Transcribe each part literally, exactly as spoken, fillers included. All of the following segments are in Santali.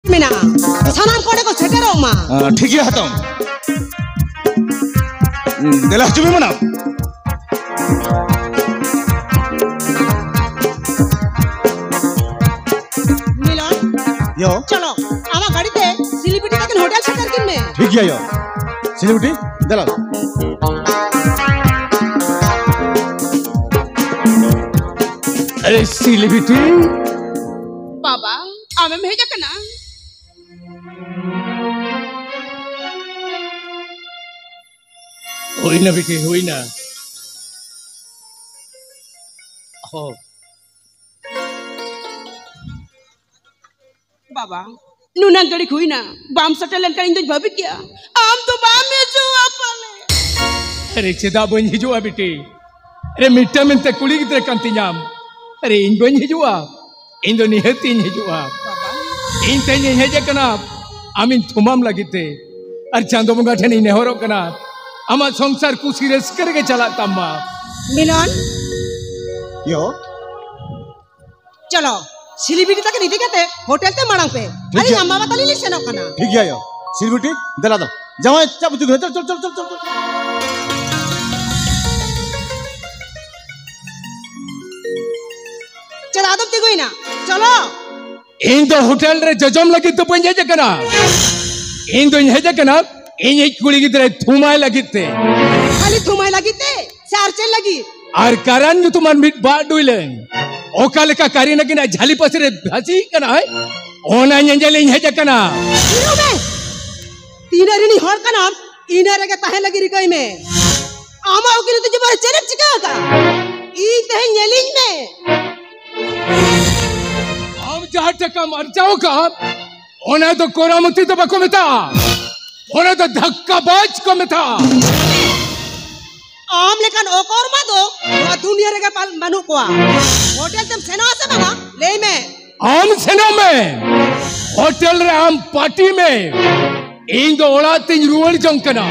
ᱢᱮᱱᱟᱜᱼᱟ, ᱥᱟᱱᱟᱢ ᱠᱚ ᱚᱸᱰᱮ ᱠᱚ ᱥᱮᱴᱮᱨᱚᱜ ᱢᱟ᱾ ᱟᱸ, ᱴᱷᱤᱠ ᱜᱮᱭᱟ ᱦᱟᱛᱚᱢ᱾ ᱫᱮᱞᱟ ᱦᱤᱡᱩᱜ ᱢᱮ ᱢᱟᱱᱟᱣ᱾ ᱢᱤᱞᱚᱱ, ᱭᱚ᱾ ᱪᱚᱞᱚ, ᱟᱢᱟᱜ ᱜᱟᱹᱰᱤ ᱛᱮ ᱥᱤᱞᱤ ᱵᱤᱴᱤ ᱛᱟᱹᱠᱤᱱ ᱦᱳᱴᱮᱞ ᱥᱮᱴᱮᱨ ᱠᱤᱱ ᱢᱮ᱾ ᱴᱷᱤᱠ ᱜᱮᱭᱟ ᱭᱚ᱾ ᱥᱤᱞᱤ ᱵᱤᱴᱤ, ᱫᱮᱞᱟ᱾ ᱟᱨᱮ ᱥᱤᱞᱤ ᱵᱤᱴᱤ᱾ ᱵᱟᱵᱟ, ᱟᱢᱮᱢ ᱦᱮᱡ ᱟᱠᱟᱱᱟ? ᱦᱩᱭᱱᱟ ᱵᱤᱴᱤ, ᱦᱩᱭᱱᱟ᱾ ᱦᱚ᱾ ᱵᱟᱵᱟ, ᱱᱩᱱᱟᱹᱜ ᱜᱷᱟᱹᱲᱤᱡ ᱦᱩᱭᱱᱟ, ᱵᱟᱢ ᱥᱮᱴᱮᱨ ᱞᱮᱱᱠᱷᱟᱱ ᱤᱧ ᱫᱚᱧ ᱵᱷᱟᱹᱵᱤ ᱠᱮᱭᱟ ᱟᱢ ᱫᱚ ᱵᱟᱢ ᱦᱤᱡᱩᱜᱼᱟ ᱯᱟᱞᱮ᱾ ᱟᱨᱮ ᱪᱮᱫᱟᱜ ᱵᱟᱹᱧ ᱦᱤᱡᱩᱜᱼᱟ ᱵᱤᱴᱤ? ᱟᱨᱮ ᱢᱤᱫᱴᱟᱝ ᱢᱮᱱᱛᱮ ᱠᱩᱲᱤ ᱜᱤᱫᱽᱨᱟᱹ ᱠᱟᱱ ᱛᱤᱧᱟᱢ᱾ ᱟᱨᱮ ᱤᱧ ᱵᱟᱹᱧ ᱦᱤᱡᱩᱜᱼᱟ? ᱤᱧ ᱫᱚ ᱱᱤᱦᱟᱹᱛᱤᱧ ᱦᱤᱡᱩᱜᱼᱟ᱾ ᱵᱟᱵᱟ᱾ ᱤᱧ ᱛᱮᱦᱮᱧ ᱤᱧ ᱦᱮᱡ ᱟᱠᱟᱱᱟ ᱟᱢᱤᱧ ᱛᱷᱩᱢᱟᱢ ᱞᱟᱹᱜᱤᱫ ᱛᱮ, ᱟᱨ ᱪᱟᱸᱫᱚ ᱵᱚᱸᱜᱟ ᱴᱷᱮᱱ ᱤᱧ ᱱᱮᱦᱚᱨᱚᱜ ᱠᱟᱱᱟ ᱟᱢᱟᱜ ᱥᱚᱝᱥᱟᱨ ᱠᱩᱥᱤ ᱨᱟᱹᱥᱠᱟᱹ ᱨᱮᱜᱮ ᱪᱟᱞᱟᱜ ᱛᱟᱢ ᱢᱟ᱾ ᱢᱤᱞᱚᱱ᱾ ᱭᱚ᱾ ᱪᱚᱞᱚ, ᱥᱤᱞᱤ ᱵᱤᱴᱤ ᱛᱟᱹᱠᱤᱱ ᱤᱫᱤ ᱠᱟᱛᱮ ᱦᱳᱴᱮᱞ ᱛᱮ ᱢᱟᱲᱟᱝ ᱯᱮ᱾ ᱴᱷᱤᱠ ᱟᱹᱞᱤᱧ ᱜᱮᱭᱟ᱾ ᱟᱢ ᱵᱟᱵᱟ ᱛᱟᱹᱞᱤᱧ ᱞᱤᱧ ᱥᱮᱱᱚᱜ ᱠᱟᱱᱟ᱾ ᱴᱷᱤᱠ ᱜᱮᱭᱟ ᱭᱚ᱾ ᱥᱤᱞᱤ ᱵᱤᱴᱤ, ᱫᱮᱞᱟ ᱫᱚ᱾ ᱡᱟᱶᱟᱭ, ᱪᱟᱵ ᱦᱚᱪᱚ ᱠᱮᱫᱟ᱾ ᱪᱚᱞ, ᱪᱚᱞ, ᱪᱚᱞ, ᱪᱚᱞ, ᱪᱚᱞ᱾ ᱪᱮᱫ ᱟᱫᱚᱢ ᱛᱤᱸᱜᱩᱭᱮᱱᱟ? ᱪᱚᱞᱚ᱾ ᱤᱧ ᱫᱚ ᱦᱳᱴᱮᱞ ᱨᱮ ᱡᱚᱡᱚᱢ ᱞᱟᱹᱜᱤᱫ ᱫᱚ ᱵᱟᱹᱧ ᱦᱮᱡ ᱟᱠᱟᱱᱟ᱾ ᱤᱧ ᱫᱚᱧ ᱦᱮᱡ ᱟᱠᱟᱱᱟ ᱤᱧᱤᱡ ᱠᱩᱲᱤ ᱜᱤᱫᱽᱨᱟᱹ ᱛᱷᱩᱢᱟᱭ ᱞᱟᱹᱜᱤᱫ ᱛᱮ᱾ ᱠᱷᱟᱹᱞᱤ ᱛᱷᱩᱢᱟᱭ ᱞᱟᱹᱜᱤᱫ ᱛᱮ ᱥᱮ ᱟᱨ ᱪᱮᱫ ᱞᱟᱹᱜᱤᱫ? ᱟᱨ ᱠᱟᱨᱟᱱ ᱧᱩᱛᱩᱢᱟᱱ ᱢᱤᱫ ᱵᱟᱜ ᱰᱩᱭᱞᱟᱹᱝ ᱚᱠᱟ ᱞᱮᱠᱟ ᱠᱟᱨᱤᱱᱟ ᱠᱤᱱᱟᱜ ᱡᱷᱟᱹᱞᱤ ᱯᱟᱹᱥᱤ ᱨᱮ ᱵᱷᱟᱹᱥᱤᱜ ᱠᱟᱱᱟᱭ, ᱚᱱᱟ ᱧᱮᱧᱮᱞ ᱤᱧ ᱦᱮᱡ ᱟᱠᱟᱱᱟ᱾ ᱛᱷᱤᱨᱚᱜ ᱢᱮ! ᱛᱤᱱᱟᱹᱜ ᱨᱤᱱᱤᱡ ᱦᱚᱲ ᱠᱟᱱᱟᱢ, ᱤᱱᱟᱹ ᱨᱮᱜᱮ ᱛᱟᱦᱮᱸ ᱞᱟᱹᱜᱤᱫ ᱨᱤᱠᱟᱹᱭ ᱢᱮ᱾ ᱟᱢᱟᱜ ᱩᱠᱤᱞ ᱛᱮ ᱡᱚᱵᱚᱨ ᱪᱮᱫ ᱮᱢ ᱪᱤᱠᱟᱹ ᱟᱠᱟᱫᱼᱟ? ᱤᱧ ᱛᱮᱦᱮᱧ ᱧᱮᱞᱤᱧ ᱢᱮ᱾ ᱟᱢ ᱡᱟᱦᱟᱸ ᱴᱟᱠᱟᱢ ᱟᱨᱡᱟᱣ ᱟᱠᱟᱫ, ᱚᱱᱟ ᱫᱚ ᱠᱚᱨᱟᱢᱚᱛᱤ ᱫᱚ ᱵᱟᱠᱚ ᱢᱮᱛᱟᱜᱼᱟ, ᱚᱱᱟ ᱫᱚ ᱫᱷᱟᱠᱠᱟ ᱵᱟᱡᱽ ᱠᱚ ᱢᱮᱛᱟᱜᱼᱟ᱾ ᱟᱢ ᱞᱮᱠᱟᱱ ᱚᱠᱚᱨᱢᱟ ᱫᱚ ᱱᱚᱣᱟ ᱫᱩᱱᱤᱭᱟᱹ ᱨᱮᱜᱮ ᱯᱟᱞ ᱵᱟᱹᱱᱩᱜ ᱠᱚᱣᱟ᱾ ᱦᱳᱴᱮᱞ ᱛᱮᱢ ᱥᱮᱱᱚᱜᱼᱟ ᱥᱮ ᱵᱟᱝᱟ? ᱞᱟᱹᱭ ᱢᱮ᱾ ᱟᱢ ᱥᱮᱱᱚᱜ ᱢᱮ, ᱦᱳᱴᱮᱞ ᱨᱮ ᱟᱢ ᱯᱟᱨᱴᱤ ᱢᱮ, ᱤᱧ ᱫᱚ ᱚᱲᱟᱜ ᱛᱤᱧ ᱨᱩᱣᱟᱹᱲ ᱡᱚᱝ ᱠᱟᱱᱟ᱾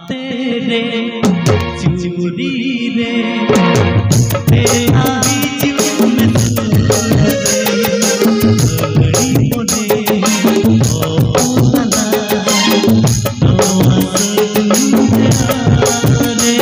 ᱛᱮᱨᱮ ᱪᱩᱨᱤ ᱨᱮ ᱛᱮᱨᱟ ᱦᱤᱡᱩᱜ ᱢᱮ ᱥᱩᱨ ᱨᱮ, ᱟᱹᱲᱤ ᱢᱚᱱᱮ ᱚᱞ ᱟᱞᱟᱝ ᱱᱚᱣᱟ ᱥᱟᱹᱜᱩᱱ ᱵᱮᱲᱟ ᱨᱮ᱾